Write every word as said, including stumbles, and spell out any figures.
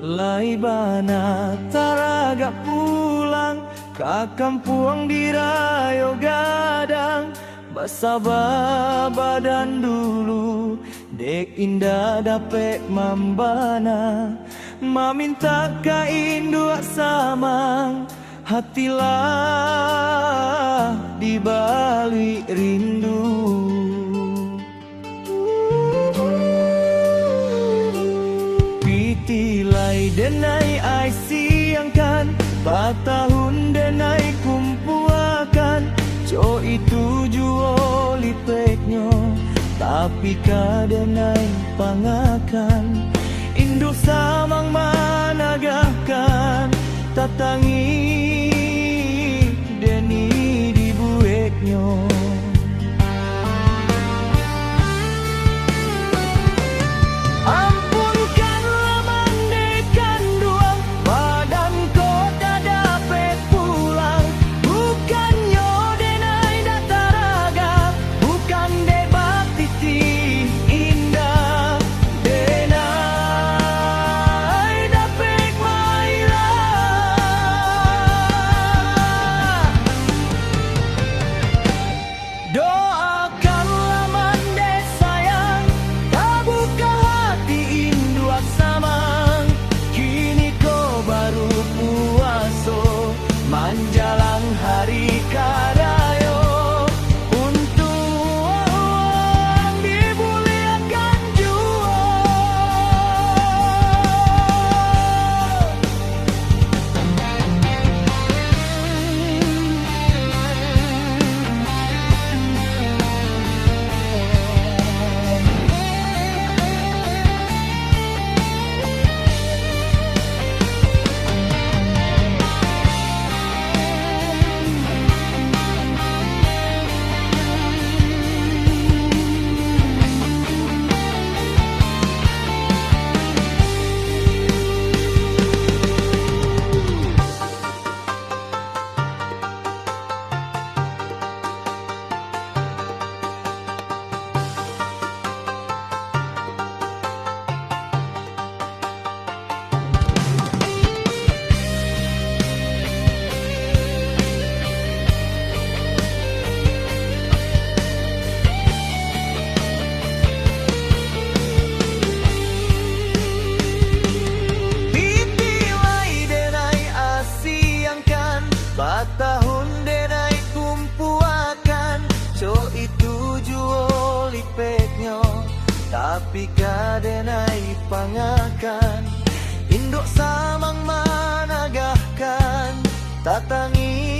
Lai bana taragak pulang ka kampuang di Rayo Gadang, basaba badan dulu, dek indak dapek mambana, mamintak ka induak samang, hati lah dibaluik rindu. Pitih lai denai ai siangkan, batahun denai kumpuakan, cok itu juo lipeknyo, tapi ka denai pangakan. Induak samang managahkan, tatangi deni dibueknyo. Ampunkanlah mandeh kanduang, badan ko tak dapek pulang. Bukannyo denai dak taragak, bukan dek batitih indak, denai dapek mailah. Doakanlah mandeh sayang, tabuka hati induak samang. Kini ko baru puaso, manjalang hari karayo, untuang dibuliahkan juo. Pitih lai denai asiangkan, batahun denai kumpuakan, cok itu juo lipeknyo, tapi ka denai pangakan. Induak samang managahkan, tatangi